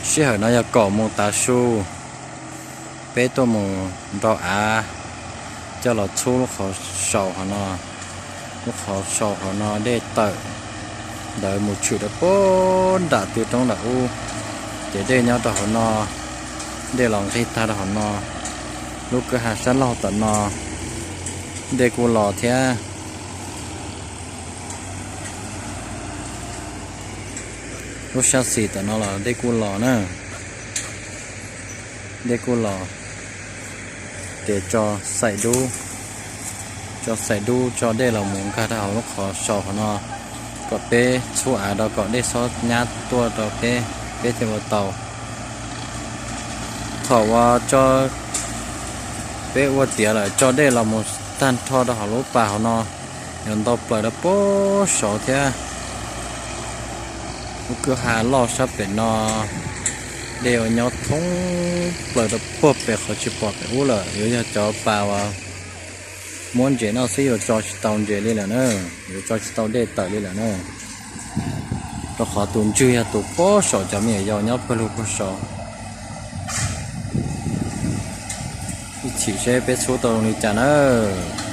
Sij hawm no yog kaum moos tav su, peb tuaj mus nrau av coj los txhub lub qhov saus hauv no. Lub qhov saus hauv no dej tawm ntawd mus tshwm rau puag nram tw roob nram ub, ces dej nyob rau hauv no, dej los nqig tag rau hauv no. Lub kwj ha sab laug tom no dej kuj los thiab. Lub sab xis tom no los dej kuj los na, dej kuj los. Ces tso xaim dub, tso xaim dub tso dej los mus nkag rau hauv lub qhov saus hauv no, kom peb txhub av rau kom dej txhob nyab tuaj rau peb, peb thiaj ua tau. Thaum uas peb ua tiav lawm tso dej los mus tag nrho rau hauv lub pas hauv no, yuav ntau plaws rau puag saud thiab. Lub kwj ha loj sab pem no dej ua nyob thoob plaws rau puag pem qhov tsis pom pem ub lawm, yuav yog cov pas uas muab ntses noj xwb yuav tso tsis tau ntses li lawm na, yuav tso tsis tau dej tawm li lawm na. Rau qhov tus ntswg yog tus puag saum cov me nyuam yaus nyob pawg lug puag saud. Ib chim seb peb txhub tau zoo li cas nawb.